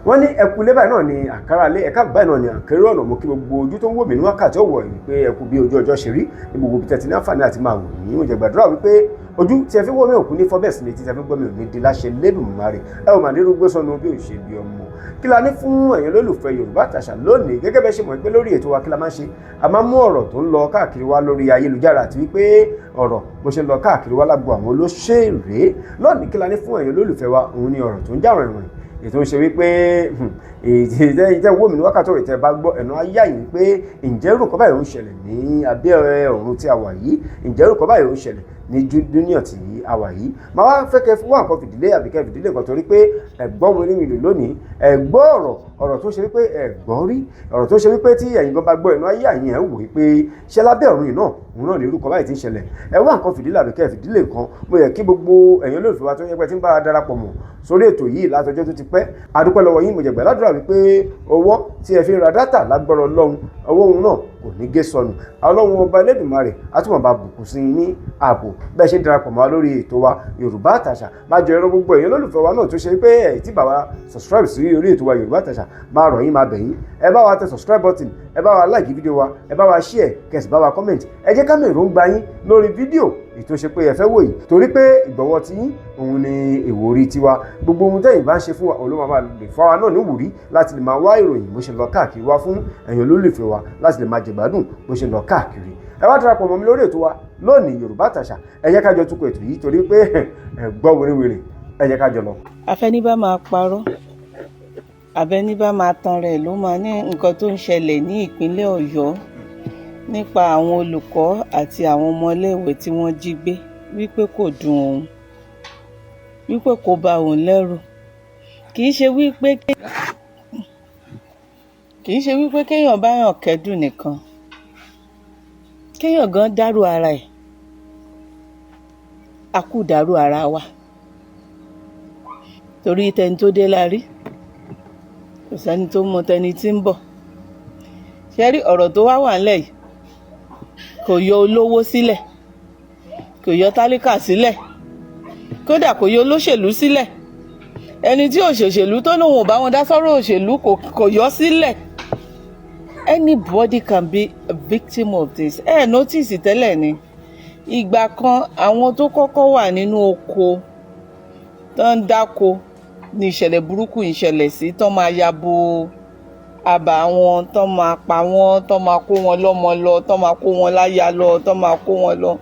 Wọ́n ní ẹkú lé báyìí náà ni àkàrà lé ẹ̀ka báyìí náà ni àkèrè ọ̀nà. Mo kí gbogbo ojú tó ń wò mí ní wákàtí ọ̀wọ̀ yìí pé ẹkú bí ojú ọjọ́ ṣe rí ní gbogbo ibi tẹ́tí ní àǹfààní àti máa wò mí. Mo jẹ́ gbàdúrà wípé ojú tí ẹ fi wò mí òkú ní fọ́bẹ̀sì ni tí ẹ fi gbọ́ mi ò ní di láṣẹ Lédùmarè. Ẹ ò mà ní rúgbó sọnù bí ò ṣe bí ọmọ. Kí la ní fún ẹ̀yin olólùfẹ́ Yorùbá Àtàṣà lónìí? Gẹ́gẹ́ bẹ́ẹ̀ ṣe mọ̀ pé lórí ètò wa, kí la máa ń ṣe? A máa ń mú ọ̀rọ̀ tó ń lọ káàkiri wá lórí ayélujára àti wípé ọ̀rọ̀ bó ṣe ń lọ káàkiri wá lágbo àwọn olóṣèré. Lónìí, kí la ní fún ẹ̀yin olólùfẹ́ wa? Òun ni ọ̀rọ̀ tó ń jà rìnrìn, ètò ń ṣe wípé ìtẹ́ wò mí ní wákàtí ọ̀rọ̀ ìtẹ́ bá gbọ́ ẹ̀nà ayá yìí pé ǹjẹ́ irú nǹkan báyìí ń ṣẹlẹ̀ ní abẹ́ ọ̀run tí a wà yìí? Ǹjẹ́ irú nǹkan báyìí ń ṣẹlẹ̀ ní dúníà tí a wà yìí? Màá wá fẹ́ kẹ́ fún wá nǹkan fìdílé àbí kẹ́ fìdílé nǹkan, torí pé ẹ̀gbọ́n wo nínú ìlú lónìí, ẹ̀gbọ́ ọ̀rọ̀, ọ̀rọ̀ tó ṣe wípé ẹ̀gbọ́n rí, ọ̀rọ̀ tó ṣe wípé tí ẹ̀yin gan bá gbọ́, ẹ̀nà ayé àyìn ẹ̀ wò wípé ṣé lábẹ́ ọ̀run yìí náà òun náà ní irú kan báyìí ti ń ṣẹlẹ̀. Ẹ wá nǹkan fìdílé àbí kẹ́ fìdílé nǹkan. Mo yẹ kí gbogbo ẹ̀yin olólùfẹ́ wa tó yẹ pé tí ń bá a darapọ̀ mọ́ sórí ètò yìí látọjọ́ tó ti pẹ́, adúpẹ́ lọ́wọ́ yín. Mo jẹ̀gbẹ́ ládùúrà wípé owó tí ẹ fi ń ra data lágbọ́rọ̀ Ọlọ́run, owó òun náà kò ní gé sọnù. Ọlọ́run Ọba Elédùmarè á túbọ̀ bá bùkún sí i ní ààbò bẹ́ẹ̀ ṣe ń darapọ̀ mọ́ wa lórí ètò wa Yorùbá Àtàṣà. Máa jọ ẹ̀rọ gbogbo èèyàn olólùfẹ́ wa náà tó ṣe pé ẹ̀ tí bàbá subscribe sí orí ètò wa Yorùbá Àtàṣà, máa rọ̀ yín, máa bẹ̀ yín, ẹ bá wa tẹ subscribe button, ẹ bá wa like fídíò wa, ẹ bá wa share, kẹsì bá wa comment. Ẹ jẹ́ ká mọ̀ èròǹgbà yín lórí fídíò ètò ṣe pé ẹ fẹ́ wò yìí, torí pé ìgbọ̀wọ́ tí yín òun ni ìwòrí tiwa. Gbogbo ohun tẹ́yìn bá ń ṣe fún wa, òun ló máa lè fún wa náà ní ìwúrí láti lè máa wá ìròyìn bó ṣe lọ káàkiri wá fún ẹ̀yin olólùfẹ́ wa, láti lè máa jẹ̀gbádùn bó ṣe lọ káàkiri. Ẹ wá darapọ̀ mọ́ mi lórí ètò wa lónìí, Yorùbá Àtàṣà. Ẹ jẹ́ ká jọ tukọ̀ ètò yìí, torí pé ẹ gbọ́ wérewère. Ẹ jẹ́ ká jọ lọ. Afẹ́ni bá máa parọ́, abẹ́ni bá máa tan rẹ̀ ló máa ní nǹkan tó ń ṣẹlẹ̀ ní ìpínlẹ̀ Ọ̀yọ́ nípa àwọn olùkọ́ àti àwọn ọmọléèwé tí wọ́n jí gbé wípé kò dùn òun, wípé kò bà òun lẹ́rù. Kì í ṣe wípé kéèyàn báyàn kẹ́dùn nìkan, kéèyàn gan dárò ara ẹ̀, a kú dárò ara wa, torí tẹni tó dé la rí, kò sẹ́ni tó mọ tẹni tí ń bọ̀. Ṣé rí ọ̀rọ̀ tó wá wà ńlẹ̀ yìí, kò yọ olówó sílẹ̀, kò yọ tálíkà sílẹ̀, kódà kò yọ olóṣèlú sílẹ̀. Ẹni tí òṣèṣèlú tó lóun ò bá wọn dá sọ́rọ̀ òṣèlú, kò yọ sílẹ̀. Anybody can be a victim of this. Ẹ notice tẹ́lẹ̀ ni ìgbà kan, àwọn tó kọ́kọ́ wà nínú oko tó ń dáko ní ìṣẹ̀lẹ̀ burúkú ìṣẹ̀lẹ̀ sí, tó máa ya bo àbà wọn, tó máa pa wọ́n, tó máa kó wọn lọ́mọ lọ, tó máa kó wọn láya lọ, tó máa kó wọn lọ.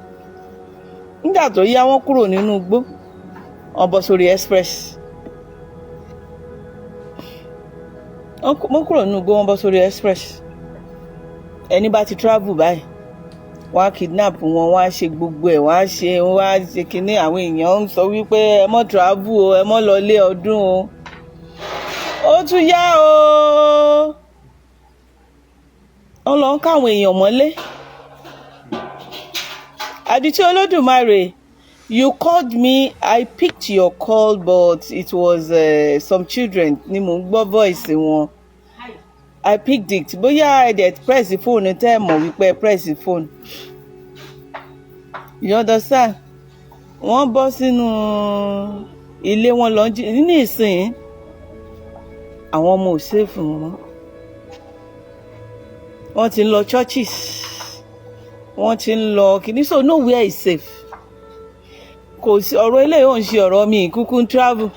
Nígbà tó yá, wọ́n kúrò nínú igbó, wọ́n bọ́ sórí express. Wọ́n kúrò nínú igbó, wọ́n bọ́ sórí express. Ẹni bá ti travel báyìí, wọ́n á kidnap wọn, wọ́n á ṣe gbogbo ẹ̀, wọ́n á ṣe kinní. Àwọn èèyàn ń sọ wípé ẹ mọ́ travel o, ẹ mọ́ lọ lé ọdún o. Ó tún yá o, wọ́n lọ ń káwọn èèyàn mọ́lé. Àdìtú Olódùmarè, you called me, I picked your call, but it was some children ni mò ń gbọ́ voice wọn. I picked it. Bóyá ẹ dẹ̀ press phone tẹ́ ẹ mọ̀ wípé ẹ press phone, you understand? Wọ́n bọ́ sínú ilé wọn lọ jí. Ní ìsìn, àwọn ọmọ ò safe mọ́. Wọ́n ti ń lọ churches, wọ́n ti ń lọ kìíní, so nowhere is safe. Kò sí ọ̀rọ̀ eléyìí ò ń ṣe ọ̀rọ̀ mi kúkú ń travel.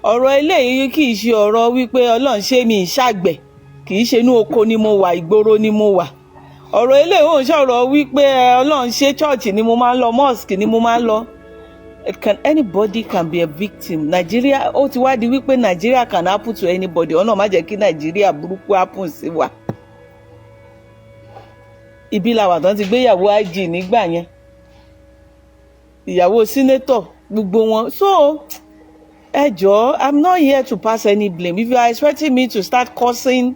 Ọ̀rọ̀ eléyìí kì í ṣe ọ̀rọ̀ wípé Ọlọ́run ṣé mi ń ṣàgbẹ̀, kì í ṣe inú oko ni mo wà, ìgboro ni mo wà. Ọ̀rọ̀ eléyìí ò ń ṣọ̀rọ̀ wípé Ọlọ́run ṣe church ni mo máa ń lọ, mosque ni mo máa ń lọ. It can anybody can be a victim. Nigeria, ó ti wá di wípé Nigeria can happen to anybody. Ọ̀nà má jẹ́ kí Nàìjíríà burúkú happen sí wa. Ibi làwà tán ti gbéyàwó IG nígbà yẹn, ìyàwó senator, gbogbo wọn. So ẹ jọ̀ọ́, I'm not here to pass any blame. If you are expecting me to start cursing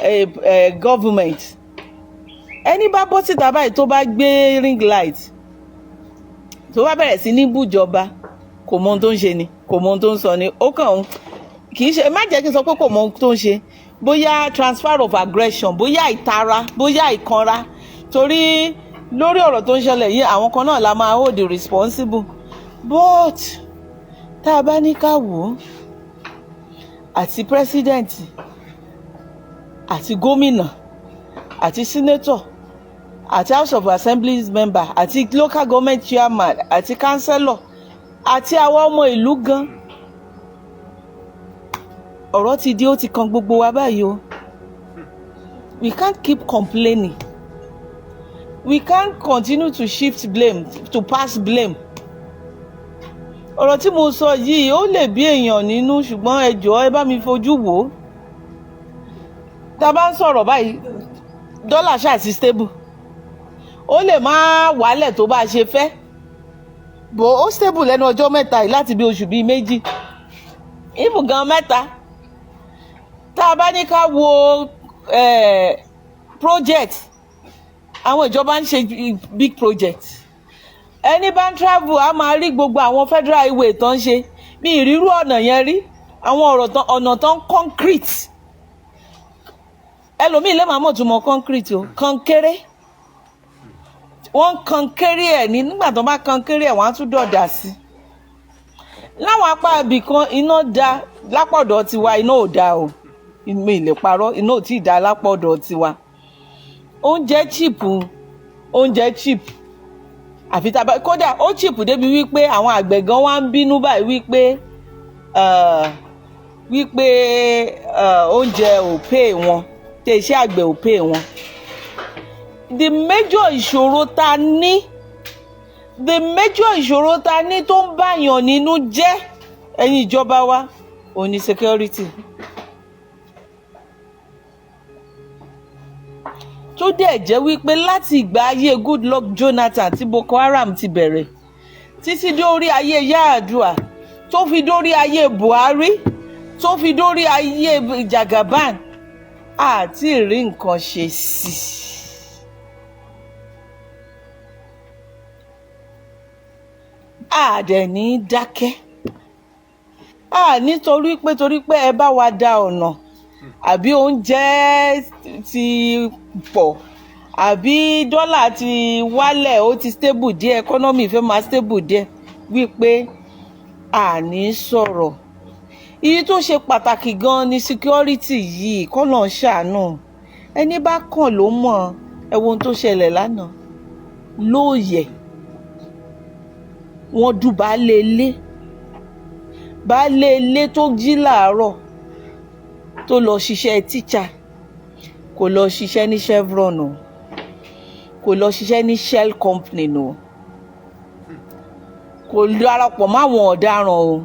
a government, ẹni bá bọ́ síta báyìí, tó bá gbé ring light, tó bá bẹ̀rẹ̀ sí ní bújọba, kò mọ ohun tó ń ṣe ni, kò mọ ohun tó ń sọ ni. Ó kàn ń kì í ṣe, má jẹ́ kí n sọ pé kò mọ ohun tó ń ṣe, bóyá transfer of aggression, bóyá ìtara, bóyá ìkanra, torí lórí ọ̀rọ̀ tó ń ṣẹlẹ̀ yìí, àwọn kan náà la máa hold responsible. But tá a bá ní ká wò ó, Àti president, àti gómìnà, àti senator, àti House of Assembly member, àti local government chairman, àti councillor, àti àwọn ọmọ ìlú gan, ọ̀rọ̀ ti di, ó ti kan gbogbo wa báyìí o. We can't keep complaining. We can't continue to shift blame, to pass blame. Ọ̀rọ̀ tí mo sọ yìí, ó lè bí èèyàn nínú, ṣùgbọ́n ẹ jọ̀ọ́, ẹ bá mi fojú wò ó. Tá a bá ń sọ̀rọ̀ báyìí, dọ́là ṣáà ti stable. Ó lè má wálẹ̀ tó bá a ṣe fẹ́ bó, ó stable lẹ́nu ọjọ́ mẹ́ta yìí, láti bí oṣù bíi 2, even gan 3. Tá a bá ní ká wo project, àwọn ìjọba ń ṣe big project. Ẹni bá ń travel, a máa rí gbogbo àwọn federal highway tó ń ṣe. Mi ìrírú ọ̀nà yẹn rí, àwọn ọ̀rọ̀ tán, ọ̀nà tán concrete. Ẹlòmíì lè máa mọ̀ tó mọ̀ concrete o, kankéré. Wọ́n ń kankéré ẹ̀ ní. Nígbà tó bá kankéré ẹ̀, wọ́n á tún dọ̀dà sí i láwọn apá ibì kan. Iná da lápọ̀dọ̀ tiwa, iná ò da o, mi lè parọ́, iná ò tí ì da lápọ̀dọ̀ tiwa. Oúnjẹ cheap, oúnjẹ cheap, àfi tá a bá kódà ó cheap débi wípé àwọn àgbẹ̀ gan wá ń bínú báyìí wípé oúnjẹ ò pay wọn, tẹ iṣẹ́ àgbẹ̀ ò pay wọn. The major ìṣòro tá a ní, the major ìṣòro tá a ní tó ń báyàn nínú jẹ́, ẹ̀yin ìjọba wa, òun ni security. Tó dẹ̀ jẹ́ wípé láti ìgbà ayé Goodluck Jonathan tí Boko Haram ti bẹ̀rẹ̀, títí dórí ayé Yar'Adua, tó fi dórí ayé Buhari, tó fi dórí ayé Jagaban, àti rí nǹkan ṣe sí i. A dẹ̀ ní dákẹ́ a, nítorí pé torí pé ẹ bá wa da ọ̀nà, àbí oúnjẹ ti pọ̀, àbí dọ́là ti wálẹ̀, ó ti stable díẹ̀, economy fẹ́ máa stable díẹ̀, wípé a ní sọ̀rọ̀. Èyí tó ṣe pàtàkì gan ni security yìí. Kọ́nà ṣàánú, ẹni bá kàn ló mọ̀. Ẹ wo ohun tó ṣẹlẹ̀ lánàá lóòyẹ̀. Wọ́n dú baálé ilé, baálé ilé tó jí làárọ̀ tó lọ ṣiṣẹ́ tíṣà. Kò lọ ṣiṣẹ́ ní Chevron o, kò lọ ṣiṣẹ́ ní Shell company o, kò darapọ̀ máwọn ọ̀daràn o.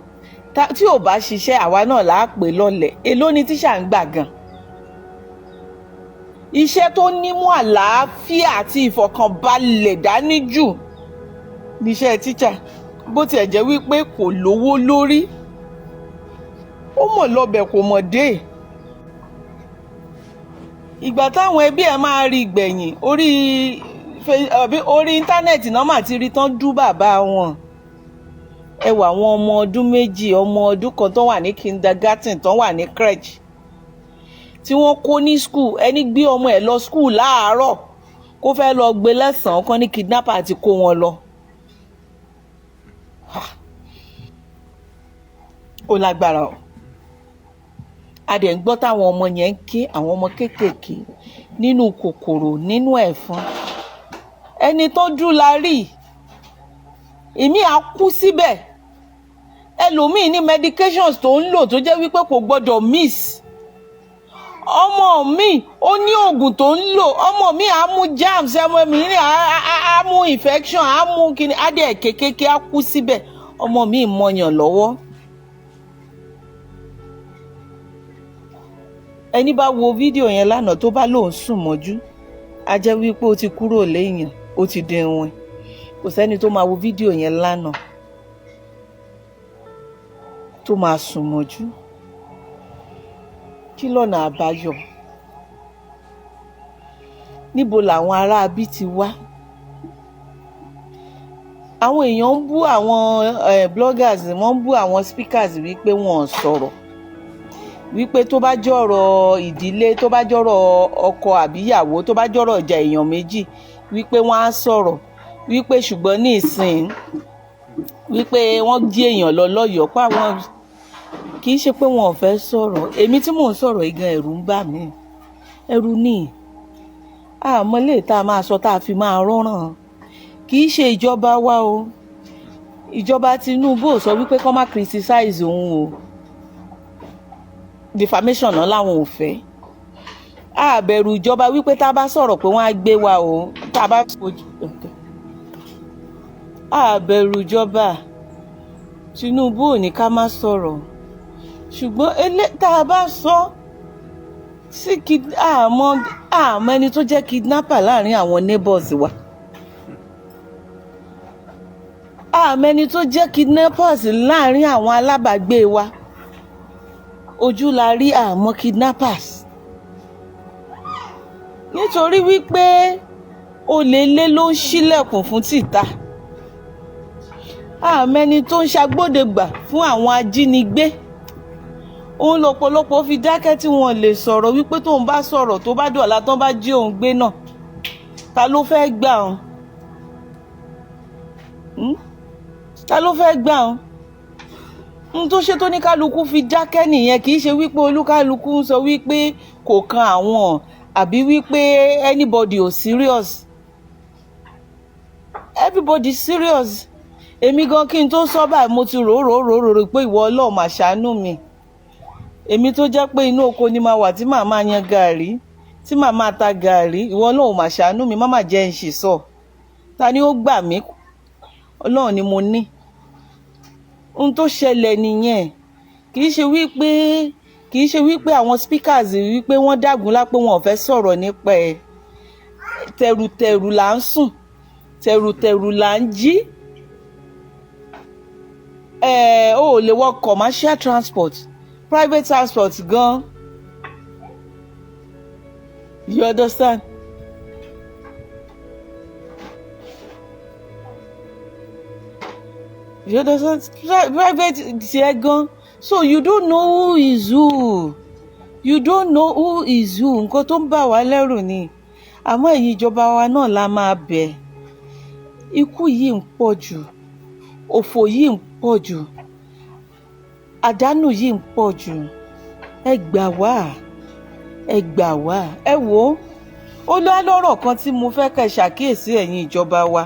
Tí ò bá ṣiṣẹ́, àwa náà là á pè lọ́lẹ̀. Èló ni tíṣà ń gbà gan? Iṣẹ́ tó nímú àlàáfíà àti ìfọ̀kànbalẹ̀ dání jù níṣẹ́ tíṣà. Bó tiẹ̀ jẹ́ wípé kò lówó lórí, ó mọ̀ lọ́bẹ̀, kò mọ̀ dé. Ìgbà táwọn ẹbí ẹ̀ máa rí gbẹ̀yìn, orí íńtánẹ́ẹ̀tì náà mà ti rí tán dú bàbá wọn. Ẹ wà, àwọn ọmọ ọdún 2, ọmọ ọdún 1 tó wà ní kindergarten, tó wà ní crèche, tí wọ́n kó ní school. Ẹni gbé ọmọ ẹ̀ lọ school láàárọ̀, kó fẹ́ lọ gbé lẹ́sàn-án kan ní kidnapper ti kó wọn lọ. Ha. Ó lágbára o. A dẹ̀ ń gbọ́ táwọn ọmọ yẹn ń ké, àwọn ọmọ kéékèèké, nínú kòkòrò, nínú ẹ̀fọn. Ẹni tó dún la rí, ìmí á kú síbẹ̀. Ẹlòmíì ní medications tó ń lò tó jẹ́ wípé kò gbọ́dọ̀ miss. Ọmọ mi ó ní oògùn tó ń lò. Ọmọ mi á mú germs, ọmọ mi ní á mú infection, á mú kíni, á dẹ̀ kékeré, á kú síbẹ̀. Ọmọ mi mọyàn lọ́wọ́. Ẹni bá wo fídíò yẹn lánàá, tó bá lóun sùn mọ́jú, á jẹ́ wípé ó ti kúrò léèyàn, ó ti dẹ̀wọ̀n. Kò sẹ́ni tó máa wo fídíò yẹn lánàá tó máa sùn mọ́jú. Kí lọ́nà àbáyọ? Níbo làwọn aráabí ti wá? Àwọn èèyàn ń bú àwọn bloggers, wọ́n ń bú àwọn speakers wípé wọ́n ò sọ̀rọ̀, wípé tó bá jọ̀rọ̀ ìdílé, tó bá jọ̀rọ̀ ọkọ àbíyàwó, tó bá jọ̀rọ̀ ìjà èèyàn méjì, wípé wọ́n á sọ̀rọ̀, wípé ṣùgbọ́n ní ìsìn, wípé wọ́n jí èèyàn lọ lọ́yọ̀ọ́ pa àwọn. Kì í ṣe pé wọn ò fẹ́ sọ̀rọ̀. Èmi tí mò ń sọ̀rọ̀ yìí gan, ẹ̀rù ń bà mí. Ẹ̀rù ni àmọ́ lè tá a máa sọ tá a fi máa rọ́ràn. Kì í ṣe ìjọba wa o. Ìjọba Tinubu ò sọ wípé kọ́ má criticize òun o. Defamation náà làwọn ò fẹ́. A bẹ̀rù ìjọba wípé tá a bá sọ̀rọ̀ pé wọ́n á gbé wa o. Tá a bá fojú, a bẹ̀rù ìjọba. Tinubu ò ní ká má sọ̀rọ̀, ṣùgbọ́n tá a bá sọ sí, àmọ́ ẹni tó jẹ́ kidnapper láàrin àwọn neighbors wa, àmọ́ ẹni tó jẹ́ kidnappers láàrin àwọn alábàágbé wa. Ojú la rí, àmọ́ kidnappers, nítorí wípé olè ilé ló ń ṣílẹ̀kùn fún tìta. Àmọ́ ẹni tó ń ṣagbódegbà fún àwọn ajínigbé. Òun lọ́pọ̀lọpọ̀ fi dákẹ́ tí wọ́n lè sọ̀rọ̀, wípé tóun bá sọ̀rọ̀, tó bá dọ̀la, tán bá jí òun gbé náà, ta ló fẹ́ gbà òun? Ta ló fẹ́ gbà òun? N tó ṣe tó ní kálukú fi dákẹ́ nìyẹn. Kì í ṣe wípé olúkálukú ń sọ wípé kò kan àwọn, àbí wípé anybody ò serious. Everybody serious. Èmi gan, kí n tó sọ báyìí, mo ti rò rò rò rò pé ìwọ Ọlọ́run mà ṣàánú mi. Èmi tó jẹ́ pé inú oko ni màá wà, tí màá máa yan gàrí, tí màá máa ta gàrí, ìwọ Ọlọ́run mà ṣàánú mi, má má jẹ́ ń ṣì sọ. Ta ni ó gbà mí? Ọlọ́run ni mo ní. Ohun tó ṣẹlẹ̀ nìyẹn. Kì í ṣe wípé àwọn speakers, wípé wọ́n dágunlá pé wọn ò fẹ́ sọ̀rọ̀ nípa ẹ̀. Tẹ̀rùtẹ̀rù là ń sùn, tẹ̀rùtẹ̀rù là ń jí. Ẹ̀ o ò lè wọ commercial transport, private transport gan. You understand? You understand? Private tiẹ̀ gan. So you don't know who is who. You don't know who is who. Nǹkan tó ń bà wá lẹ́rù ni. Àmọ́ ẹ̀yin ìjọba wa náà la máa bẹ̀. Ikú yìí ń pọ̀ jù, òfò yìí ń pọ̀ jù, àdánù yìí ń pọ̀ jù. Ẹ gbà wá, ẹ gbà wá. Ẹ wò ó, ó lọ́rọ̀ kan tí mo fẹ́ kẹ́ ṣàkíyèsí, ẹ̀yin ìjọba wa.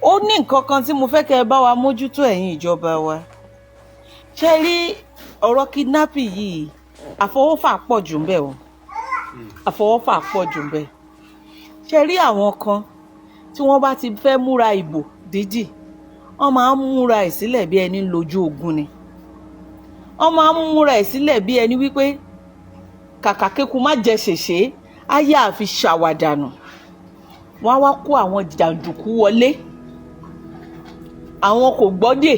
Ó ní nǹkan kan tí mo fẹ́ kẹ́ ẹ bá wa mójútó, ẹ̀yin ìjọba wa. Ṣe rí ọ̀rọ̀ kidnapping yìí, àfọwọ́fà pọ̀ jù ń bẹ̀ o. Àfọwọ́fà pọ̀ jù ń bẹ̀. Ṣe rí àwọn kan tí wọ́n bá ti fẹ́ múra ìbò dídì, wọ́n máa ń múra ẹ̀ sílẹ̀ bí ẹni ń lójú ogun ni. Wọ́n máa ń múra ẹ̀ sílẹ̀ bí ẹni wípé kàkà kéku má jẹ ṣèṣe, ayé àfi ṣàwàdànù. Wọ́n á wá kó àwọn jàǹdùkú wọlé. Àwọn kò gbọ́dè,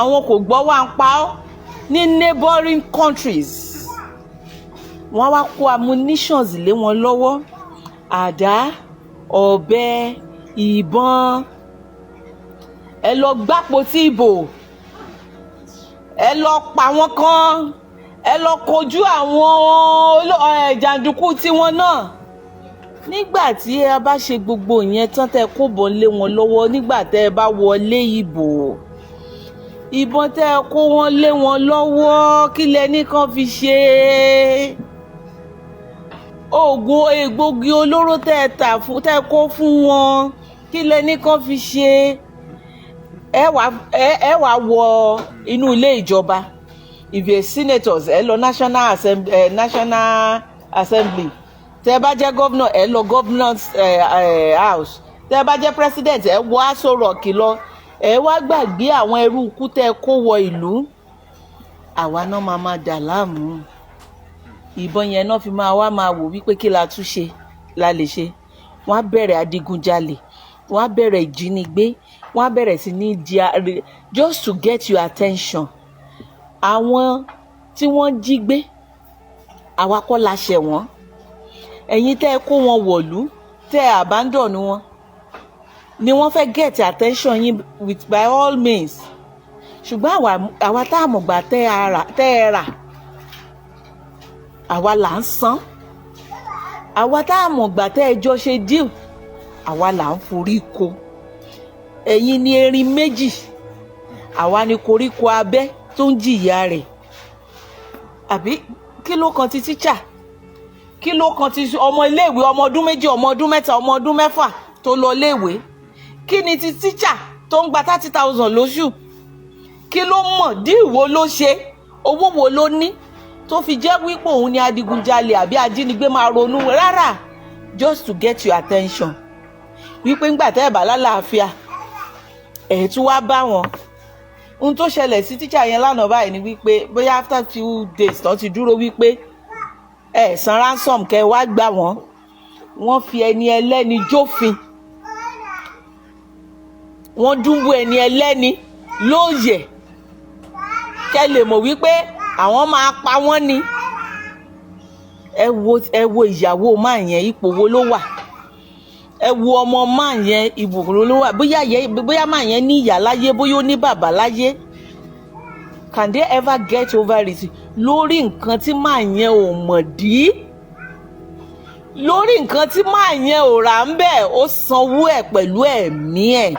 àwọn kò gbọ́ wá ń pa ọ́ ní neighboring countries. Wọ́n á wá kó ammunitions lé wọn lọ́wọ́, àdá, ọ̀bẹ, ìbọn. Ẹ lọ gbápo tí ìbò, ẹ lọ pa wọn kan, ẹ lọ kojú àwọn jàǹdùkú tiwọn náà. Nígbà tí ẹ bá ṣe gbogbo ìyẹn tán, tẹ́ kó bọ̀ lé wọn lọ́wọ́, nígbà tẹ́ ẹ bá wọlé ìbò, ìbọn tẹ́ ẹ kó wọn lé wọn lọ́wọ́, kí lẹ ní kán fi ṣe? Oògùn egbògi olóró tẹ́ ẹ tà fún, tẹ́ ẹ kó fún wọn, kí lẹ ní kán fi ṣe? Ẹ wá wọ inú ilé ìjọba. If you are senators, ẹ lọ National Assembly. Tẹ́ ẹ bá jẹ́ governor, ẹ lọ governor's house. Tẹ́ ẹ bá jẹ́ president, ẹ wọ Aso Rock lọ. Ẹ wá gbàgbé àwọn ẹrú ikú tẹ́ ẹ kó wọ ìlú. Àwa náà máa máa dà láàmú. Ìbọn yẹn náà fi máa wá máa wò wípé kí la tún ṣe, la lè ṣe. Wọ́n á bẹ̀rẹ̀ adigunjalè, wọ́n á bẹ̀rẹ̀ ìjínigbé, wọ́n á bẹ̀rẹ̀ sí ní di just to get your attention. Àwọn tí wọ́n jí gbé, àwa kọ́ la ṣẹ̀ wọ́n. Ẹ̀yin tẹ́ ẹ kó wọn wọ̀lú, tẹ́ ẹ abandon wọn, ni wọ́n fẹ́ get attention yín with by all means. Ṣùgbọ́n àwa tá a mọ̀gbà tẹ́ ẹ rà, àwa là ń san. Àwa tá a mọ̀gbà tẹ́ ẹ jọ ṣe deal, àwa là ń forí ko. Ẹ̀yin ni erin méjì, àwa ni koríko abẹ́. tó ń jìyà rẹ̀. Àbí kí ló kan ti tíṣà? Kí ló kan ti ọmọ iléèwé, ọmọ ọdún 2, ọmọ ọdún 3, ọmọ ọdún 6 tó lọ iléèwé? Kí ni ti tíṣà tó ń gba 30,000 lóṣù? Kí ló mọ̀? Díìwó ló ṣe? Owó wo ló ní tó fi jẹ́ wípé òun ni adigunjalè àbí ajínigbé máa ronú rárá? Just to get your attention, wípé ńgbà tẹ́ ẹ̀ bá lálàáfíà, ẹ̀ tún wá bá wọn. Ohun tó ṣẹlẹ̀ sí tíṣà yẹn lánàá báyìí ni wípé bóyá after few days tán ti dúró wípé ẹ san ransom kẹ́ wá gbà wọ́n, wọ́n fi ẹni ẹlẹ́ni jófin, wọ́n dúnbú ẹni ẹlẹ́ni lóòyẹ̀, kẹ́ lè mọ̀ wípé àwọn máa pa wọ́n ni. Ẹ wo ìyàwó máa yẹn, ipò wo ló wà? Ẹ wo ọmọ máa yẹn, ipò wo ló wà? Bóyá máa yẹn ní ìyá láyé, bóyá ó ní bàbá láyé, can they ever get over it? Lórí nǹkan tí máa yẹn ò mọ̀ dí, lórí nǹkan tí máa yẹn ò rà ń bẹ̀, ó sanwó ẹ̀ pẹ̀lú ẹ̀mí ẹ̀.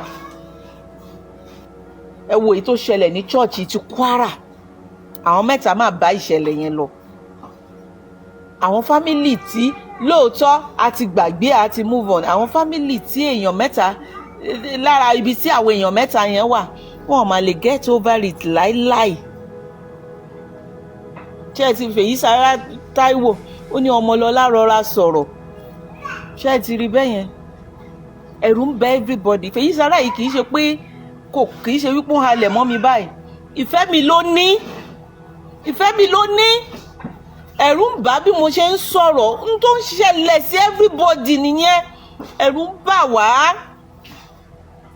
Ẹ wo èyí tó ṣẹlẹ̀ ní church ti Kwara. Àwọn mẹ́ta máa bá ìṣẹ̀lẹ̀ yẹn lọ. Àwọn family tí lóòótọ́ a ti gbàgbé, a ti move on, àwọn family tí èèyàn mẹ́ta lára ibi tí àwọn èèyàn mẹ́ta yẹn wà, wọn ò máa lè get over it láíláì. Ṣé ẹ ti fèyí sára Táíwò, ó ní Ọmọlọ́lá rọra sọ̀rọ̀. Ṣé ẹ ti rí bẹ́ẹ̀ yẹn? Ẹ̀rù ń bẹ everybody. Fèyí sára yìí, kì í ṣe pé kò kì í ṣe wípé ó ń halẹ̀ mọ́ mi báyìí. Ìfẹ́ mi ló ní, ìfẹ́ mi ló ní. Ẹ̀rù ń bà bí mo ṣe ń sọ̀rọ̀. N tó ń ṣẹlẹ̀ sí everybody nìyẹn. Ẹ̀rù ń bà wá.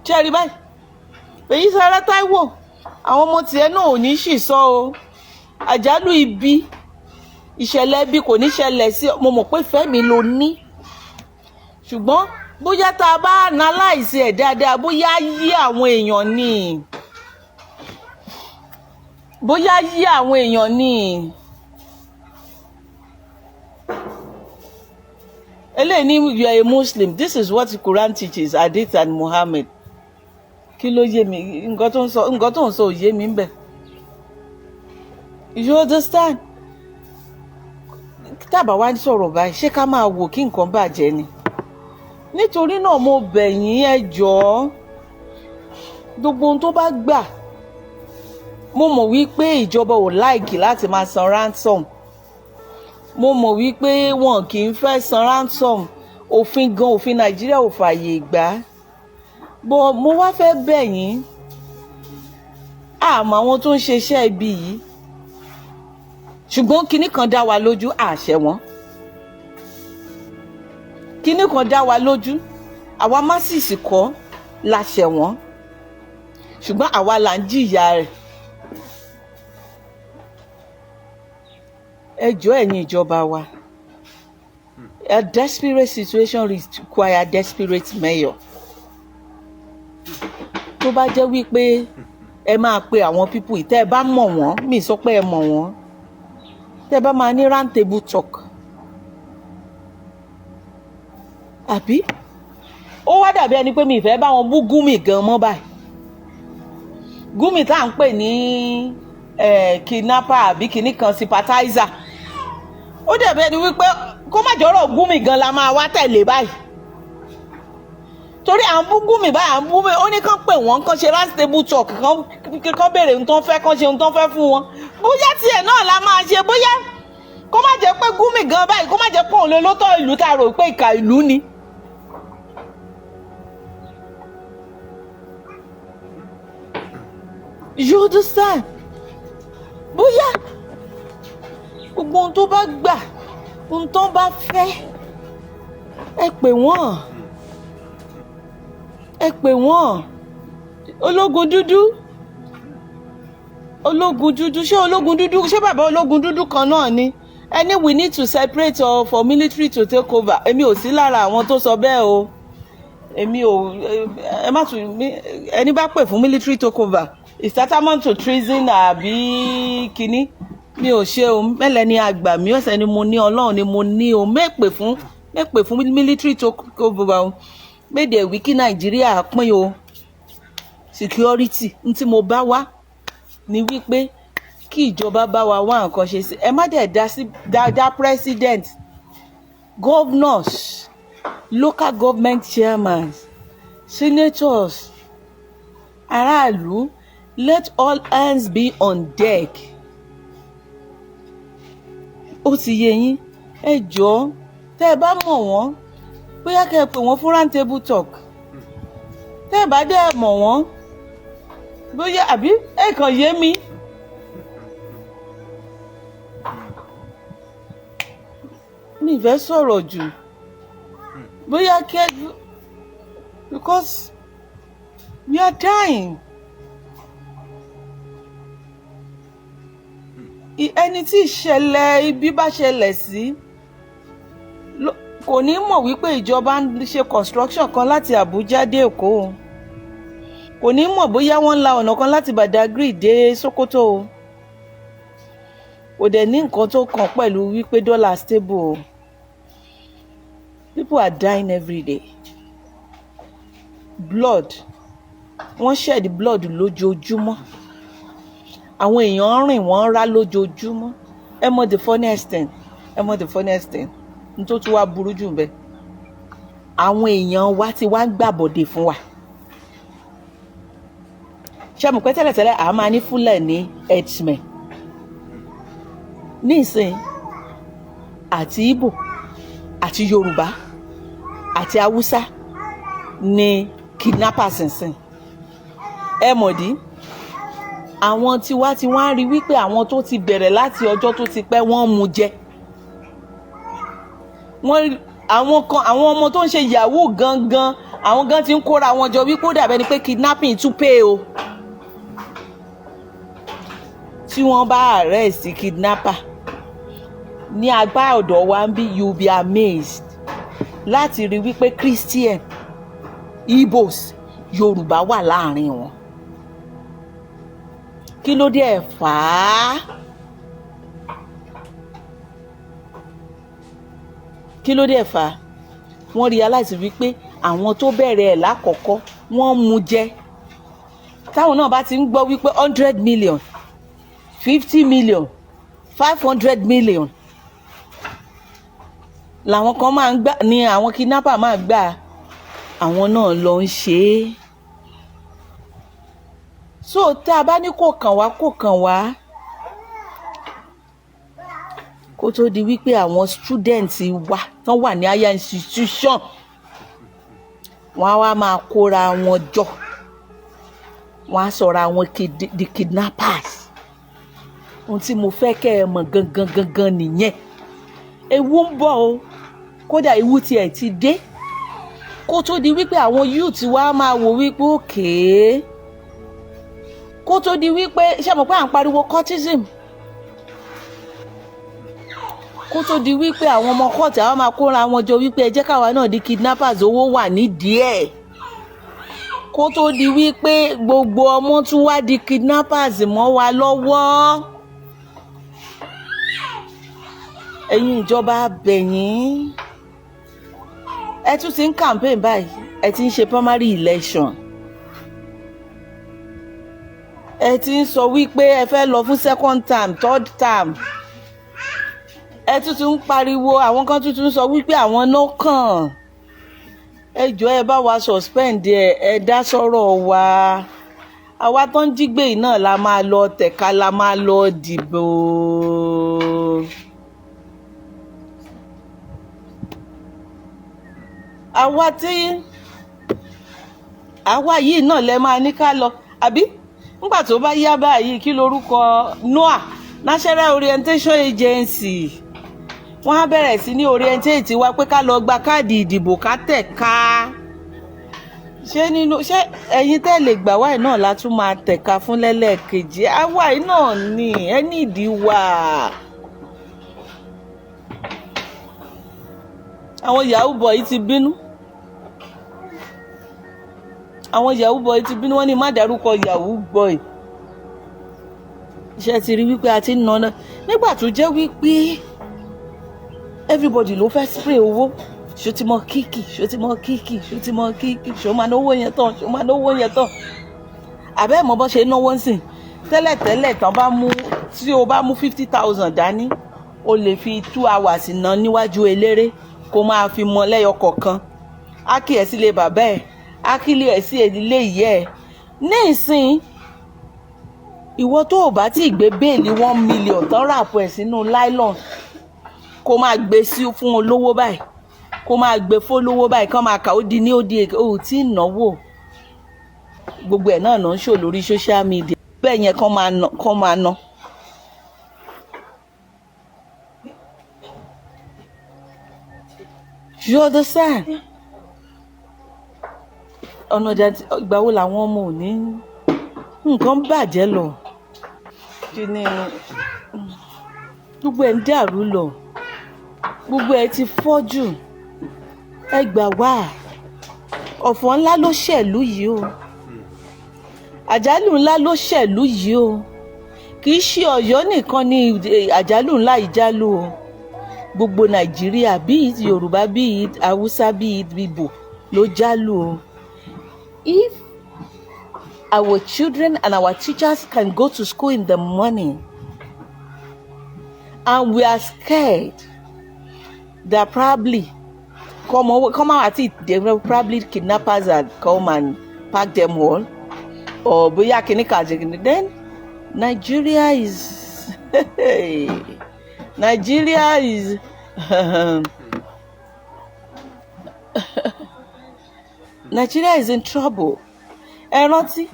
Ṣé ẹ rí báyìí? Fèyí sára Táíwò, àwọn ọmọ tiẹ̀ náà ò ní sì sọ o. Àjálù ibi, ìṣẹ̀lẹ̀ ibi kò ní ṣẹlẹ̀ sí. Mo mọ̀ pé ìfẹ́ mi ló ní, ṣùgbọ́n bóyá tá a bá analyse ẹ̀ dáadáa, bóyá yí àwọn èèyàn ní, bóyá yí àwọn èèyàn ní. Eléyìí ní, "You are a Muslim. This is what the Quran teaches, Hadith and Muhammad." Kí ló yé mi? Nǹkan tó ń sọ ò yé mi ń bẹ̀. You understand? Tábà wá sọ̀rọ̀ báyìí, ṣé ká máa wò kí nǹkan bàjẹ́ ni? Nítorí náà, mo bẹ̀ yín, ẹ jọ̀ọ́, gbogbo ohun tó bá gbà. Mo mọ̀ wípé ìjọba ò like láti máa san ransom. Mo mọ̀ wípé wọn kì í fẹ́ san ransom. Òfin gan, òfin Nàìjíríà ò fààyè gbà. Bọ́ mo wá fẹ́ bẹ̀ yín, àmọ́ àwọn tó ń ṣe iṣẹ́ ibi yìí, ṣùgbọ́n kinní kan dá wa lójú, àṣẹ wọn. Kinní kan dá wa lójú, àwa masses kọ́ la ṣẹ̀ wọ́n, ṣùgbọ́n àwa là ń jìyà rẹ̀. Ẹ jọ̀ọ́, ẹ̀yin ìjọba wa, a desperate situation require desperate measure. Tó bá jẹ́ wípé ẹ máa pe àwọn people yìí, tẹ́ ẹ bá mọ̀ wọ́n, mi sọ pé ẹ mọ̀ wọ́n, tẹ́ ẹ bá máa ní round table talk, àbí ó wá dàbí ẹni pé mi ìfẹ́ bá wọn bú Gúmi gan mọ́ báyìí. Gúmi tá à ń pè ní kidnapper àbí kinní kan sympathizer, ó dàbí ẹni wípé kó má jọ̀rọ̀ Gúmi gan la máa wá tẹ̀lé báyìí, torí à ń bú Gúmi báyìí, à ń bú mi. Ó ní kán pè wọ́n, kán ṣe round table talk, kán béèrè ohun tó ń fẹ́, kán ṣe ohun tó ń fẹ́ fún wọn. Bóyá tiẹ̀ náà la máa ṣe, bóyá kó má jẹ́ pé Gúmi gan báyìí, kó má jẹ́ pé òun ló lótọ́ ìlú tá a rò pé ìkà ìlú ni. You understand? Bóyá gbogbo ohun tó bá gbà, ohun tó bá fẹ́, ẹ pè wọ́n, ẹ pè wọ́n. Ológun dúdú, ológun dúdú, ṣé ológun dúdú, ṣé bàbá ológun dúdú kan náà ni ẹni? "We need to separate or for military to take over." Èmi ò sí lára àwọn tó sọ bẹ́ẹ̀ o. Èmi ò, ẹ má tún ẹni bá pè fún military take over is tantamount to treason àbí kínní. Mi ò ṣe o. Mẹ́lẹ̀ ni àgbà mi ọ̀sẹ̀ ni mo ní, Ọlọ́run ni mo ní o. Mẹ́pè fún military take over o. Méde wí kí Nàìjíríà pín o. Security n tí mo bá wá ni wípé Kí ìjọba bá wa wá nǹkan ṣe sí. Ẹ má dẹ̀ dá sí dá president, governors, local government chairmen, senators, aráàlú. Let all hands be on deck. Ó ti yé yín. Ẹ jọ̀ọ́, tẹ́ ẹ bá mọ̀ wọ́n, bóyá kẹ́ ẹ pè wọ́n fún round table talk. Tẹ́ ẹ bá dẹ́ mọ̀ wọ́n, bóyá àbí ẹ kàn yé mi. Mi fẹ́ sọ̀rọ̀ jù, bóyá kẹ́, because we are dying. Ẹni tí ìṣẹ̀lẹ̀ ibi bá ṣẹlẹ̀ sí kò ní mọ̀ wípé ìjọba ń ṣe construction kan láti Àbújá dé Èkó o. Kò ní mọ̀ bóyá wọ́n ń la ọ̀nà kan láti Badagry dé Sokoto o. Kò dẹ̀ ní nǹkan tó kàn pẹ̀lú wípé dọ́là stable o. People are dying every day. Blood, wọ́n shed blood lójoojúmọ́. Àwọn èèyàn rìn, wọ́n rá lójoojúmọ́. Ẹ mọ̀ the funniest thing, ẹ mọ̀ the funniest thing n tó tún wá burú jù bẹ́ẹ̀, àwọn èèyàn wa ti wá ń gbàbọ̀dè fún wa. Ṣé mo pẹ́ tẹ́lẹ̀tẹ́lẹ̀, à máa ní Fúlàní herdsmen. Nísìn, àti Ìgbò àti Yorùbá àti Haúsá ní kidnappers nsìn. Ẹ mọ̀dí àwọn tiwa tí wọ́n á rí wípé àwọn tó ti bẹ̀rẹ̀ láti ọjọ́ tó ti pẹ́, wọ́n mú jẹ wọ́n. Àwọn kan, àwọn ọmọ tó ń ṣe yahoo gangan, àwọn gan ti ń kóra wọn jọ wípé ó dàbẹ́ ni pé kidnapping tún pay o. Tí wọ́n bá arrest kidnapper ní agbá ọ̀dọ̀ wa ń bí, you be amazed láti rí wípé Christian, Igbos, Yorùbá wà láàrin wọn. Kí ló dé ẹ̀ fà á? Kí ló dé ẹ̀ fà á? Wọ́n realize wípé àwọn tó bẹ̀rẹ̀ ẹ̀ lákọ̀ọ́kọ́, wọ́n mú jẹ. Táwọn náà bá ti ń gbọ́ wípé 100 million, 50 million, 500 million làwọn kan máa ń gbà ní àwọn kidnapper máa gbà, àwọn náà lọ ń ṣe é. So tá a bá ní kò kàn wá, kò kàn wá. Kó tó di wípé àwọn students wa tán wà ní higher institution, wọ́n á wá máa kóra wọn jọ, wọ́n á sọ̀rọ̀ àwọn the kidnappers. Ohun tí mo fẹ́ kẹ́ ẹ mọ̀ gangan gangan nìyẹn. Ewu ń bọ̀ o. Kódà ewu tiẹ̀ ti dé. Kó tó di wípé àwọn youth wa máa wò wípé òkè, kó tó di wípé, ṣé mo pé à ń pariwo cultism, kó tó di wípé àwọn ọmọ kóòtù àwọn máa kóra wọn jọ wípé ẹ jẹ́ káwa náà di kidnappers, owó wà nídìí ẹ̀. Kó tó di wípé gbogbo ọmọ tún wá di kidnappers mọ́ wa lọ́wọ́, ẹ̀yin ìjọba, bẹ̀yìn. Ẹ tún ti ń campaign báyìí, ẹ ti ń ṣe primary election, ẹ ti ń sọ wípé ẹ fẹ́ lọ fún second term, third term. Ẹ tún ti ń pariwo, àwọn kan tún ti ń sọ wípé àwọn náà kàn. Ẹ jọ̀ọ́, ẹ bá wa suspend ẹ. Ẹ dá sọ́rọ̀ wa. Àwa tó ń jí gbé yìí náà la máa lọ tẹ̀ka, la máa lọ dìbò. Àwa tí àwa yìí náà lẹ máa ní ká lọ, àbí nígbà tó bá yá báyìí, kí lorúkọ NOA, National Orientation Agency, wọ́n á bẹ̀rẹ̀ sí ní orientate wa pé ká lọ gba káàdì ìdìbò, ká tẹ̀ ká. Ṣé nínú ṣé ẹ̀yin tẹ́ lè gbà wáyé náà la tún máa tẹ̀ka fún lẹ́lẹ́kejì? Àwa yìí náà ni ẹ nídìí wà. Àwọn yahoo boy ti bínú, àwọn yahoo boy ti bínú. Wọ́n ní má dárúkọ yahoo boy. Ṣé ti rí wípé a ti ń nana nígbà tó jẹ́ wípé everybody ló fẹ́ spray owó? Ṣó ti mọ kíkì? Ṣó ti mọ kíkì? Ṣó ti mọ kíkì? Ṣó máa náwó yẹn tán? Ṣó máa náwó yẹn tán? Àbẹ́ mọ bọ́ ṣe náwó ń sìn. Tẹ́lẹ̀tẹ́lẹ̀, tán bá mú Tí o bá mú 50,000 dání, o lè fi 2 hours ná níwájú eléré, kó máa fi mọ lẹ́yọ kọ̀ọ̀kan. Á kí ẹ̀ sílé bàbá ẹ̀, á kí ẹ̀ sí ilé ìyá ẹ̀. Ní ìsìn, ìwọ tó o bá tí ì gbé bale 1 million tán wrap ẹ̀ sínú nylon, kó máa gbé sí fún olówó báyìí, kó máa gbé fólówó báyìí, kán máa kà ó di ní ó di, ó tí ì náwó. Gbogbo ẹ̀ náà náà ń ṣò lórí social media bẹ́ẹ̀ yẹn, kán máa ná, kán máa ná. You understand? Ọ̀nà ìgbà wo làwọn ọmọ ò ní nǹkan bàjẹ́ lọ? Kí ni gbogbo ẹ̀ ń dàrú lọ? Gbogbo ẹ̀ ti fọ́ jù. Ẹ gbà wá, ọ̀fọ̀ ńlá ló ṣẹ̀lú yìí o, àjálù ńlá ló ṣẹ̀lú yìí o. Kì í ṣe Ọ̀yọ́ nìkan ni àjálù ńlá yìí jálù o. Gbogbo Nàìjíríà, bíi Yorùbá, bíi Haúsá, bíi Ìgbò ló jálù o. If our children and our teachers can go to school in the morning and we are scared that probably come on, come out at it, they will probably, kidnappers had come and pack them all, or bóyá kìíní kan àti kìíní, then Nigeria is in trouble. Ẹ rántí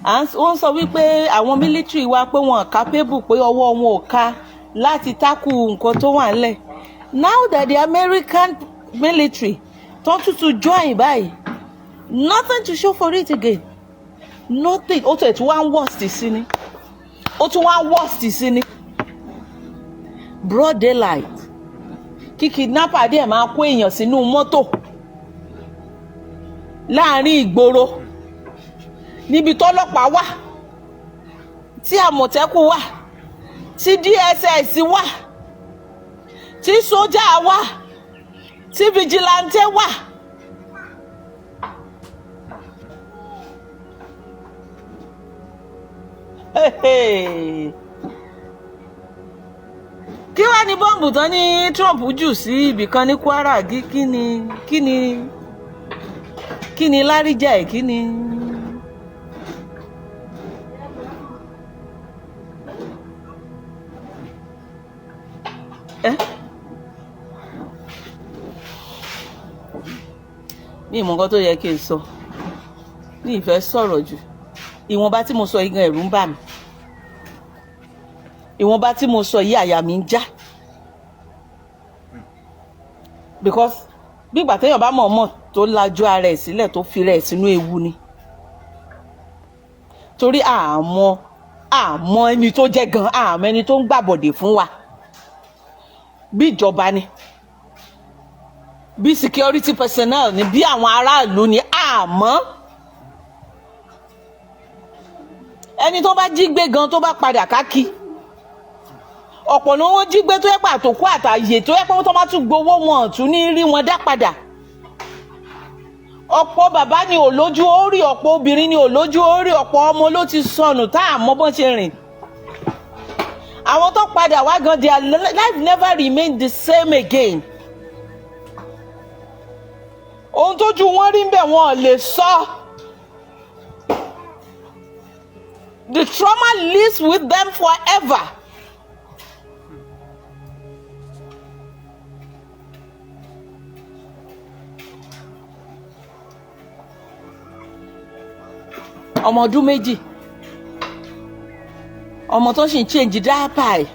wọ́n sọ wípé àwọn military wa, pé wọn capable, pé ọwọ́ wọn ò ká láti tackle nǹkan tó wà nílẹ̀. Now that the American military tó tútù join báyìí, nothing to show for it again, nothing. Ó tẹ̀ tún wá ń worst sí ni, ó tún wá ń worst sí ni. Broad daylight, kí kidnapper díẹ̀ máa kó èèyàn sínú mọ́tò láàrin ìgboro, níbi tọ́lọ́pàá wà, tí Àmọ̀tẹ́kùn wà, tí DSS wà, tí sójà wà, tí vigilante wà. Hey. Kí wàá ní bọ́ǹbù tán ní Trump jù sí ibìkan ní Kwara? Kí ni láríjà ẹ̀? Kí ni. Ẹ́ mi ìmọ̀ nǹkan tó yẹ kí n sọ ní ìfẹ́ sọ̀rọ̀ jù. Ìwọ̀nba tí mo sọ yìí gan, ẹ̀rù ń bà mí. Ìwọ̀nba tí mo sọ yìí, àyà mi ń já, because bí ìgbà téèyàn bá mọ̀ọ́mọ̀ tó lajú ara ẹ̀ sílẹ̀, tó fi rẹ̀ sínú ewu ni, torí àmọ́ ẹni tó jẹ́ gan, àmọ́ ẹni tó ń gbàbọ̀dè fún wa, bí ìjọba ni, bí security personnel ni, bí àwọn aráàlú ni. Àmọ́ ẹni tó bá jí gbé gan, tó bá padà kákí, ọ̀pọ̀ ni wọ́n jí gbé tó yẹ pé àtòkú àtàyè, tó yẹ pé tó bá tún gbowó, wọn tún ní rí wọn dá padà. Ọ̀pọ̀ bàbá ni ò lójú ó rí, ọ̀pọ̀ obìnrin ni ò lójú ó rí, ọ̀pọ̀ ọmọ ló ti sọnù tá a mọ̀ bọ́n ṣe rìn. Àwọn tó padà wá gan, their life never remain the same again. Ohun tójú wọn rí ń bẹ̀, wọn ò lè sọ. The trauma lives with them forever. Ọmọ ọdún 2, ọmọ tó sì ń change diaper ẹ̀,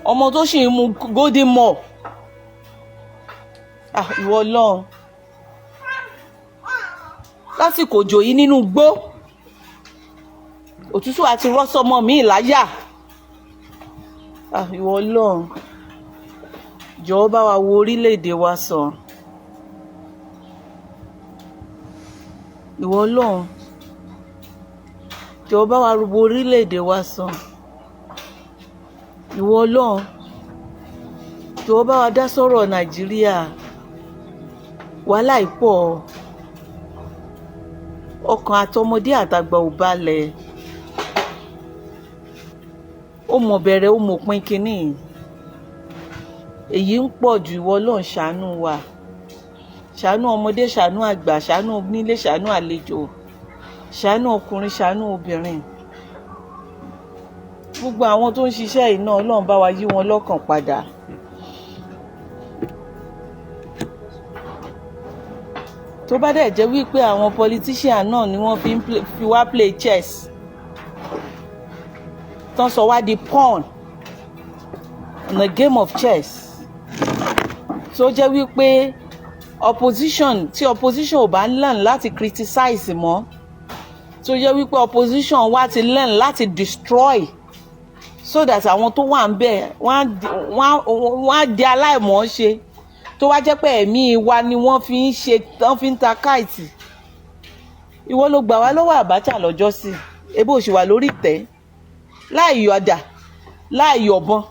ọmọ tó sì ń mu Golden Morn. Ah, ìwọ Ọlọ́run, lásìkò òjò yìí, nínú igbó, òtútù àti rọ́sọmọ mi láyà. Ah, ìwọ Ọlọ́run, jọ̀ọ́ bá wa wo orílẹ̀-èdè wa sàn. Ìwọ Ọlọ́run, jọ̀ọ́ bá wa wo orílẹ̀-èdè wa sàn. Ìwọ Ọlọ́run, jọ̀ọ́ bá wa dá sọ́rọ̀ Nàìjíríà. Wàhálà yìí pọ̀, ọkàn àtọmọdé àtàgbà ò balẹ̀. Ó mọ̀ bẹ̀rẹ̀, ó mọ̀ pin kínní. Èyí ń pọ̀ jù. Ìwọ Ọlọ́run, ṣàánú wa, ṣàánú ọmọdé, ṣàánú àgbà, ṣàánú onílé, ṣàánú àlejò, ṣàánú ọkùnrin, ṣàánú obìnrin. Gbogbo àwọn tó ń ṣiṣẹ́ yìí náà, Ọlọ́run bá wa yí wọn lọ́kàn padà. Tó bá dẹ̀ jẹ́ wípé àwọn politician náà ni wọ́n fi wá play chess, tán sọ wá di pawn in a game of chess, tó jẹ́ wípé opposition, tí opposition ò bá ń learn láti criticize mọ́, tó jẹ́ wípé opposition wá ti learn láti destroy so that àwọn tó wà ń bẹ̀ wọ́n á di aláìmọ̀ ṣe, tó wá jẹ́ pé ẹ̀mí wa ni wọ́n fi ń ṣe, tán fi ń ta káìtì. Ìwọ ló gbà wá lọ́wọ́ Abacha lọ́jọ́ sí, ebó òṣì wà lórí ìtẹ́ láì yọ àdá, láì yọ̀bọ̀n.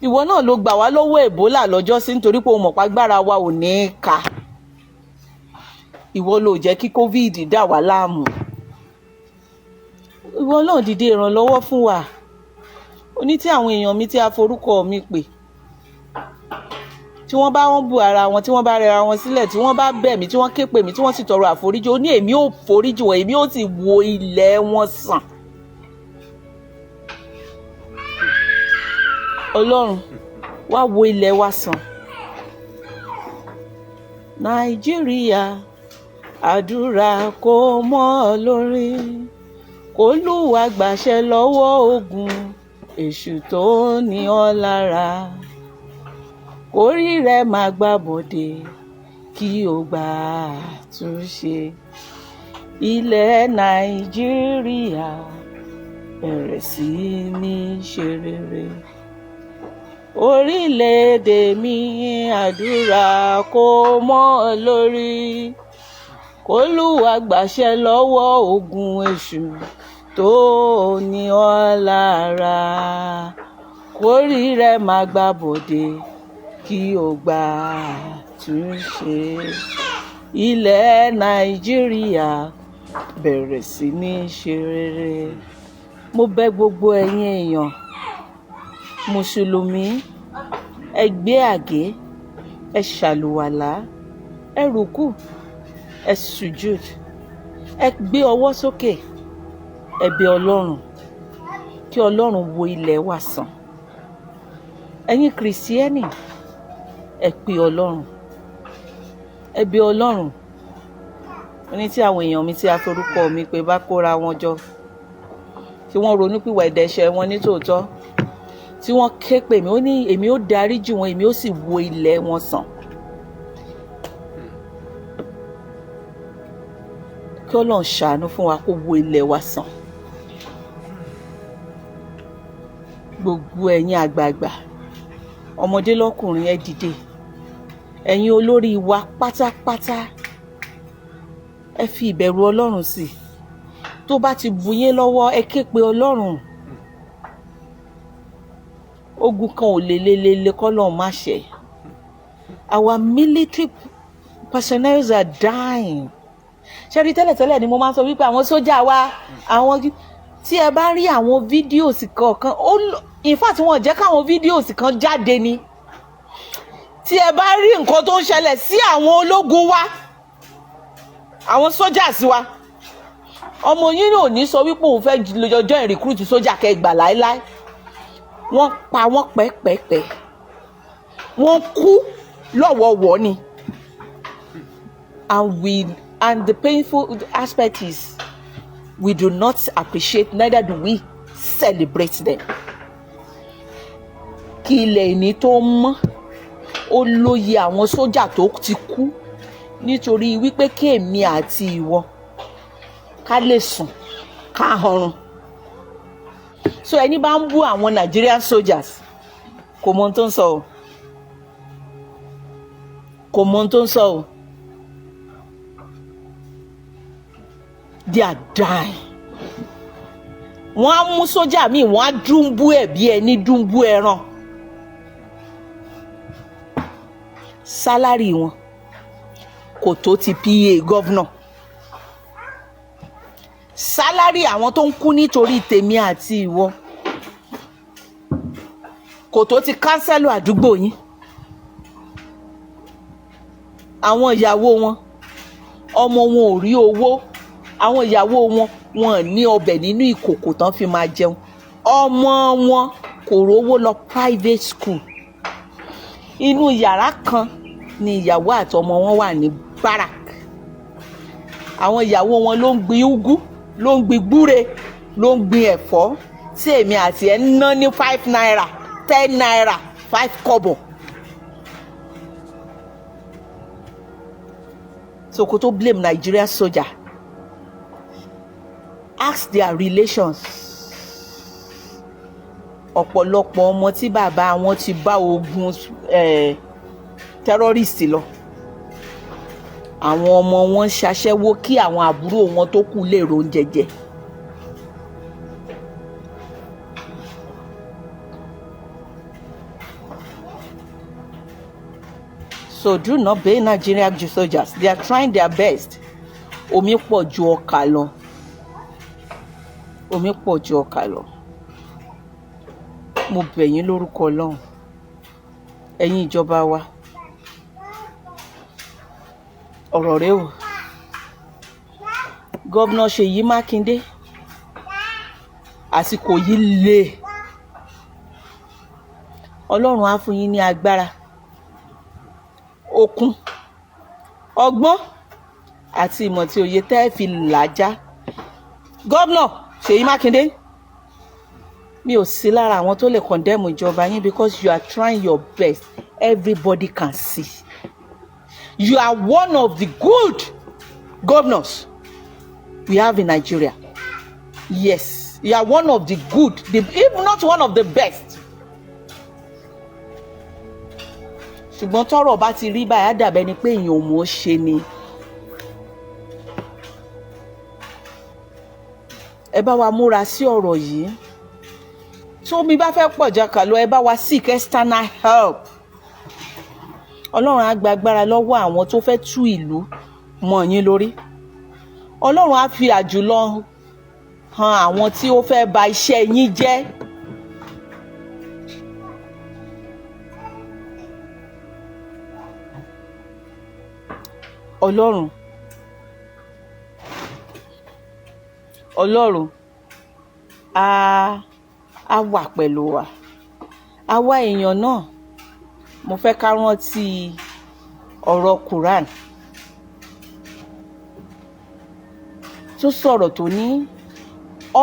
Ìwọ náà ló gbà wá lọ́wọ́ Ebola lọ́jọ́ sí, nítorí pé o mọ̀ pàgbára wa ò ní í ka. Ìwọ ló jẹ́ kí COVID dà wá láàmú. Ìwọ náà dìde ìrànlọ́wọ́ fún wa. Ó ní tí àwọn èèyàn mi tí a forúkọ mi pè, tí wọ́n bá wọ́n bu ara wọn, tí wọ́n bá rẹra wọn sílẹ̀, tí wọ́n bá bẹ̀ mí, tí wọ́n ké pè mí, tí wọ́n sì tọrọ àforíjì, ó ní èmi ò foríjì wọn, èmi ò sì wo ilẹ̀ wọn sàn. Ọlọ́run, wá wo ilẹ̀ wa sàn. Nàìjíríà, àdúrà kò mọ́ ọ lórí, k'Olúwa gbàṣẹ lọ́wọ́ ogun èṣù tó ní ọ lára, kórí rẹ máa gbàbọ̀dé, kí o gbà àtúnṣe. Ilẹ̀ Nàìjíríà bẹ̀rẹ̀ sí ní ṣe rere. Orílẹ̀-èdè mi, àdúrà kò mọ́ ọ lórí, k'Olúwa gbàṣẹ lọ́wọ́ ogun èṣù tó ní ọ lára, kórí rẹ máa gbàbọ̀dé, kí o gbà àtúnṣe. Ilẹ̀ Nàìjíríà bẹ̀rẹ̀ sí ní ṣe rere. Mo bẹ̀ gbogbo ẹ̀yin èèyàn mùsùlùmí, ẹ gbé àgé, ẹ ṣàlùwàlá, ẹ rùkú, ẹ sùjúd, ẹ gbé ọwọ́ sókè, ẹ bẹ̀ Ọlọ́run kí Ọlọ́run wo ilẹ̀ wa sàn. Ẹ̀yin Kìrìsìtẹ́nì, ẹ pè Ọlọ́run, ẹ bẹ̀ Ọlọ́run. Ó ní tí àwọn èèyàn mi tí a forúkọ mi pé bá kóra wọn jọ, tí wọ́n ronúpìwàdà ẹ̀ṣẹ̀ wọn ní tòótọ́, tí wọ́n ké pè mí, ó ní èmi ó dáríjì wọn, èmi ó sì wo ilẹ̀ wọn sàn. Kí Ọlọ́run ṣàánú fún wa, kó wo ilẹ̀ wa sàn. Gbogbo ẹ̀yin àgbààgbà, ọmọdé lọ́kùnrin, ẹ dìde. Ẹ̀yin olórí wa pátápátá, ẹ fi ìbẹ̀rù Ọlọ́run sí. Tó bá ti bu yín lọ́wọ́, ẹ ké pe Ọlọ́run. Ogun kan ò lè le le le k'Ọlọ́run má ṣe. Our military personnel are dying. Ṣé rí, tẹ́lẹ̀tẹ́lẹ̀ ni mo máa ń sọ wípé àwọn sójà wa, àwọn tí ẹ bá rí àwọn videos kọ̀ọ̀kan, in fact, wọn jẹ́ káwọn videos kan jáde ni. Tí ẹ bá rí nǹkan tó ń ṣẹlẹ̀ sí àwọn ológun wa, àwọn sójà sí wa, ọmọ yín náà ò ní sọ wípé òun fẹ́ lọ join recruit sójà kẹgbà láéláé. Wọ́n pa wọ́n pẹ́pẹ́pẹ́, wọ́n kú lọ́wọ́wọ́ ni. And the painful aspect is we do not appreciate, neither do we celebrate them. Kí ilẹ̀ ìní tó mọ́, ó lóye àwọn sójà tó ti kú nítorí wípé kí èmi àti ìwọ ká lè sùn, ká hanrun. So ẹni bá ń bú àwọn Nigerian soldiers, kò mọ ohun tó ń sọ o, kò mọ ohun tó ń sọ o. They are dying. Wọ́n á mú sójà míì, wọ́n á dúnbú ẹ̀ bí ẹni dúnbú ẹran. Salary wọn kò tó ti PA governor. Salary àwọn tó ń kú nítorí tèmi àti ìwọ kò tó ti councillor àdúgbò yín. Àwọn ìyàwó wọn, ọmọ wọn ò rí owó. Àwọn ìyàwó wọn, wọn ní ọbẹ̀ nínú ìkòkò tán fi máa jẹun. Ọmọ wọn kò rówó lọ private school. Inú yàrá kan ni ìyàwó àti ọmọ wọn wà ní barrack. Àwọn ìyàwó wọn ló ń gbin úgú, ló ń gbin gbúre, ló ń gbin ẹ̀fọ́ tí èmi àti ẹ̀ ń ná ní ₦5, ₦10, 5 kọ́bọ̀. So kó tó blame Nigeria soldier, ask their relations. Ọ̀pọ̀lọpọ̀ ọmọ tí bàbá wọn ti bá ogun terrorist lọ, àwọn ọmọ wọn ṣaṣẹ́wó kí àwọn àbúrò wọn tó kù lè róúnjẹ jẹ. So do not blame Nigerian soldiers. They are trying their best. Omi pọ̀ ju ọkà lọ. Omi pọ̀ ju ọkà lọ. Mo bẹ̀ yín lórúkọ Ọlọ́run. Ẹ̀yin ìjọba wa. Ọ̀rọ̀ rẹ o. Governor Ṣèyí Mákindé. Àsìkò yìí le. Ọlọ́run á fún yín ní agbára, okun, ọgbọ́n àti ìmọ̀ tí òye tẹ́ fi làjá. Gómìnà Ṣèyí Mákindé, mi ò sí lára àwọn tó lè condemn ìjọba yín because you are trying your best. Everybody can see you are one of the good governors we have in Nigeria. Yes, you are one of the good, if not one of the best. Ṣùgbọ́n tọ́rọ̀ bá ti rí báyìí, á dàbẹ́ ni pé èèyàn ò mọ̀ ọ́ ṣe ni. Ẹ bá wa múra sí ọ̀rọ̀ yìí. Tómi bá fẹ́ pọ̀ jàkà lọ, ẹ bá wa seek external help. Ọlọ́run á gba agbára lọ́wọ́ àwọn tó fẹ́ tú ìlú mọ́ yín lórí. Ọlọ́run á fi àjùlọ hàn àwọn tí ó fẹ́ bà iṣẹ́ yín jẹ́. Ọlọ́run á wà pẹ̀lú wa. Àwa èèyàn náà, mo fẹ́ ká rántí ọ̀rọ̀ Quran tó sọ̀rọ̀, tó ní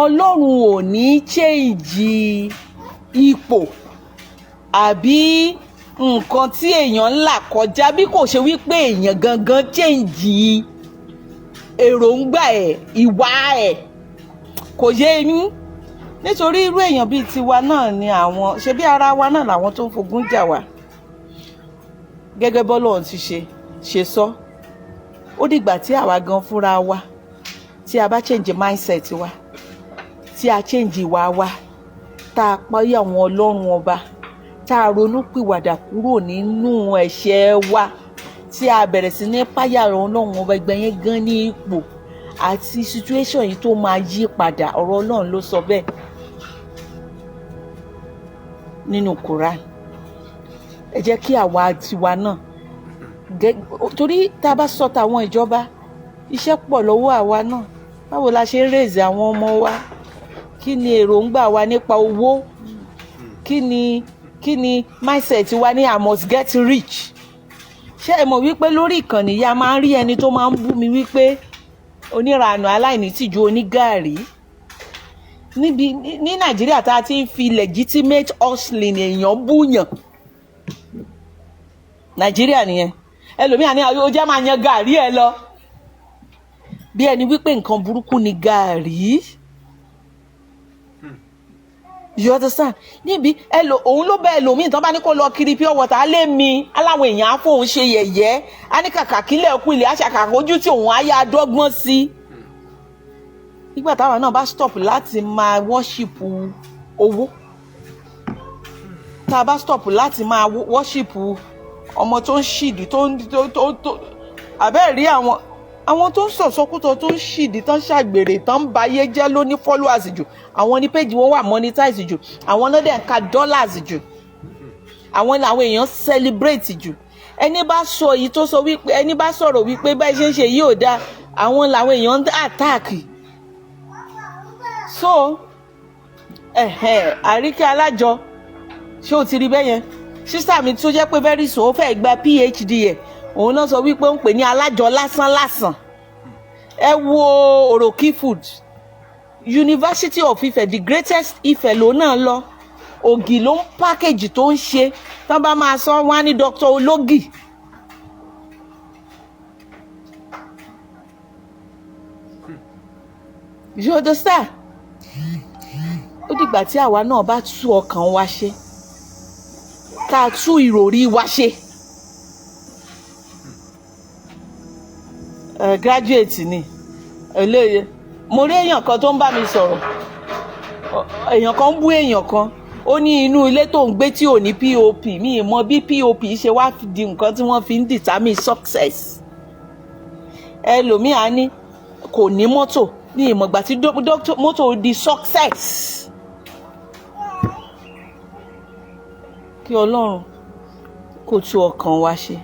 Ọlọ́run ò ní change ipò àbí nǹkan tí èèyàn ń là kọjá bí kò ṣe wípé èèyàn gangan change èròǹgbà ẹ̀, ìwà ẹ̀. Kò yé yín? Nítorí irú èèyàn bíi tiwa náà ni àwọn ṣe bí ara wa náà làwọn tó ń fogun jà wá. Gẹ́gẹ́ bọ́lọ́run ti ṣe sọ, ó dìgbà tí àwa gan fúnra wa, tí a bá change mindset wa, tí a change ìwà wa, tá a páyà àwọn Ọlọ́run Ọba, tá a ronú pìwàdà kúrò nínú ẹ̀ṣẹ̀ wa, tí a bẹ̀rẹ̀ sí ní páyà Ọlọ́run Ọba, ẹgbẹ́ yẹn gan ní ipò àti situation yìí tó máa yí padà. Ọ̀rọ̀ Ọlọ́run ló sọ bẹ́ẹ̀ nínú Quran. Ẹ jẹ́ kí àwa tiwa náà, torí tá a bá sọ tàwọn ìjọba, iṣẹ́ pọ̀ lọ́wọ́ àwa náà. Báwo la ṣe ń raise àwọn ọmọ wa? Kí ni èròǹgbà wa nípa owó? Kí ni mindset wa ní "I must get rich"? Ṣé ẹ mọ̀ wípé lórí ìkànnì yìí, a máa ń rí ẹni tó máa ń bú mi wípé oníranù, aláìnítìjú, onígàárí? Níbi ní Nàìjíríà tá a ti ń fi legitimate hustling èèyàn búyàn, Nàìjíríà nìyẹn. Ẹlòmíà ní ó jẹ́ máa yan gàrí ẹ lọ, bí ẹni wípé nǹkan burúkú ni gàrí. You understand? Níbi ẹlò òun ló bẹ ẹlòmíì tán bá ní kó lọ kiri pure water, á lé mi aláwọn èèyàn á fóun ṣe yẹ̀yẹ́, á ní kàkà kílẹ̀ kú ilẹ̀ àṣàkàkà ojú tí òun á yá dọ́gbọ́n sí. Nígbà táwa náà bá stop láti máa worship owó, tá a bá stop láti máa worship ọmọ tó ń ṣìdí tó ń tó tó tó abẹ́ẹ̀ rí àwọn Àwọn tó ń sọ̀sọ́kútọ̀, tó ń ṣìdí, tán ṣàgbèrè, tán ń bayé jẹ́ ló ní followers jù. Àwọn ní page wọn wà monetize jù. Àwọn náà dẹ̀ ń ka dollars jù. Àwọn làwọn èèyàn celebrate jù. Ẹni bá sọ èyí tó sọ wípé, ẹni bá sọ̀rọ̀ wípé báyìí ṣe ń ṣe yìí ò dáa, àwọn làwọn èèyàn ń attack. So ẹ̀hẹ̀, Àríkẹ́ Alájọ, ṣé o ti rí bẹ́ẹ̀ yẹn? Sister mi tó jẹ́ pé very soon ó fẹ́ gba PhD ẹ̀, òun náà sọ wípé ó ń pè ní alájọ lásán lásán. Ẹ wo Òròkì Food, University of Ife, the greatest Ife ló náà lọ. Ògì ló ń package tó ń ṣe. Tán bá máa sọ, wọn á ní Dr. Ológì. You understand? Ó dìgbà tí àwa náà bá tú ọkàn wa ṣe, tá a tú ìròrí wa ṣe. Graduate ni eléyè. Mo rí èèyàn kan tó ń bá mi sọ̀rọ̀. Èèyàn kan ń bú èèyàn kan, ó ní inú ilé tó ń gbé tí ò ní POP. Mi ì mọ bí POP ṣe wá di nǹkan tí wọ́n fi ń determine success. Ẹlòmíì á ní kò ní mọ́tò ní ìmọ̀gbà tí mọ́tò di success. Kí Ọlọ́run kó tú ọkàn wa ṣe.